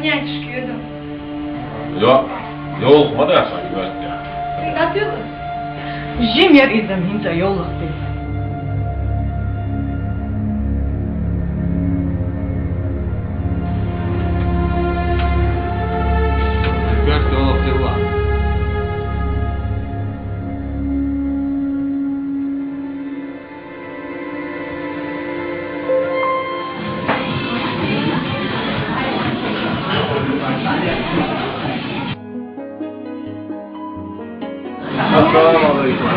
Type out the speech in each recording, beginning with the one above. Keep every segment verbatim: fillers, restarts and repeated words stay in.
Няньчик йода. Йо, йолах ма дац шоана йоьртта. Цига дӀатоьлла? Жима яр иза-м хӀинца йолах тӀе. Коьрта йолах тилла. Ассаламу алейкум.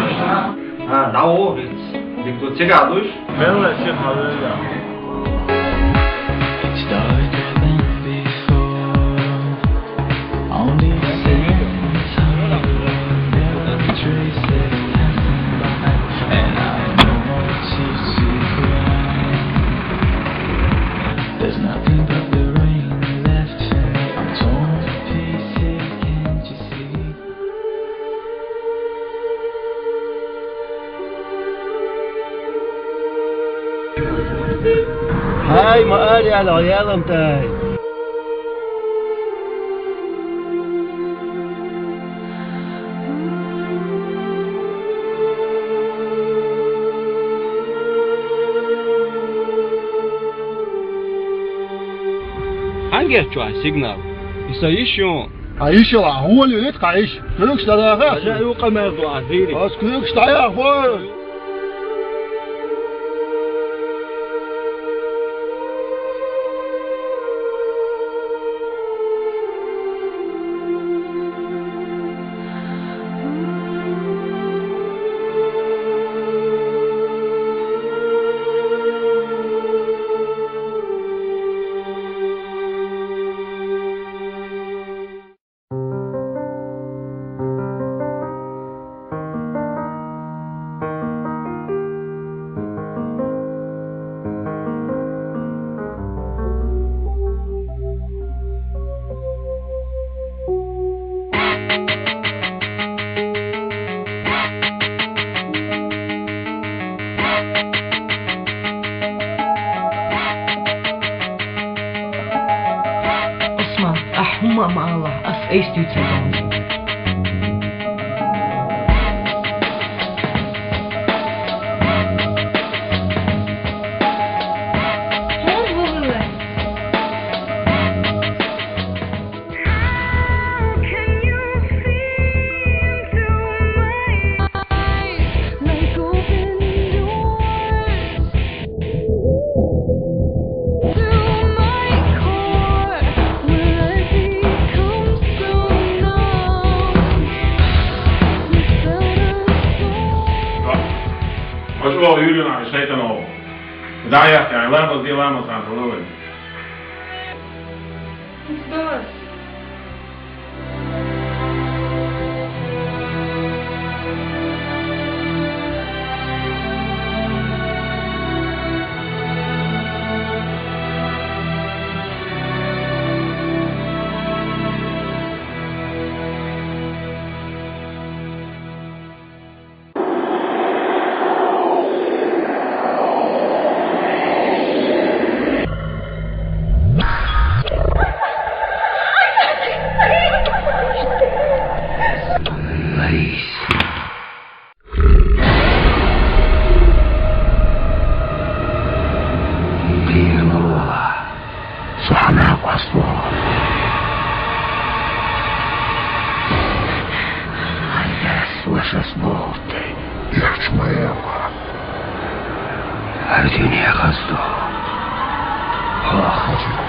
А, дӀавола хӀинца. Дика ду, цига душ? Мел вай сиха хьалвелла. It's darker than before. Only the same time. Every trace is passing by. And I know it's easy to cry. There's nothing but the rain left for me. I'm torn to pieces, can't you see? Хьай, ма ара аьлла, гӀелам тай. Хьан гечдо чу ахь сигнал? И со йиш ю. Хьан йиш ю, хьан хӀун лелийта хьан йиш? Куьйгаш дӀадаха? Хьажа, юкъа мер ду ахь, зийри. Ас куьйгаш дӀаяхьа. Ӏусман, ахь хӀумма а ма алалахь, ас айса дуьйцур ду хьуна. Ма чӀогӀа юьллина шайтӀа ногӀу. ДӀаяхкӀа, ламаз де, ламаз хан хӀаллавай. Борис. Дийна ма вала. Со хьан накъост ву. Ай, ас вашас бохурттай. Яхача ма яла. ХӀара дуьне хаза ду. Хьо хаза ву.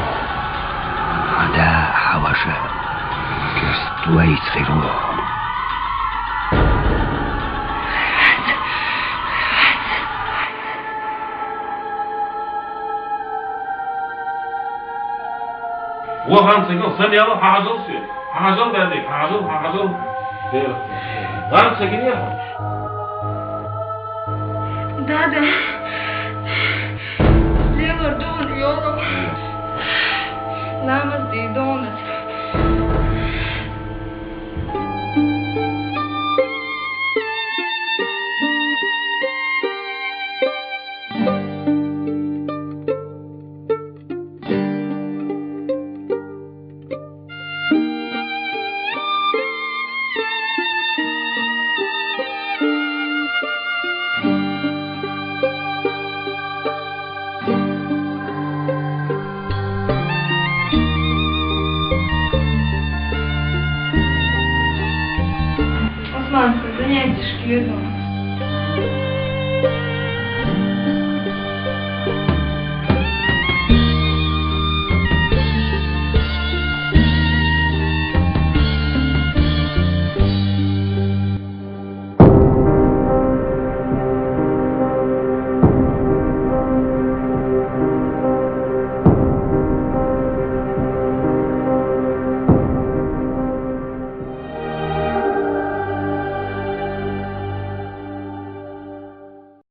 Хьан да, хьан ваша. Керста вайца хир ву. Вахан ца гал, сан яла хьажал соьга. Хьажал, даьдега, хьажал, хьажал. Вахан ца гинера хьо? Да, да.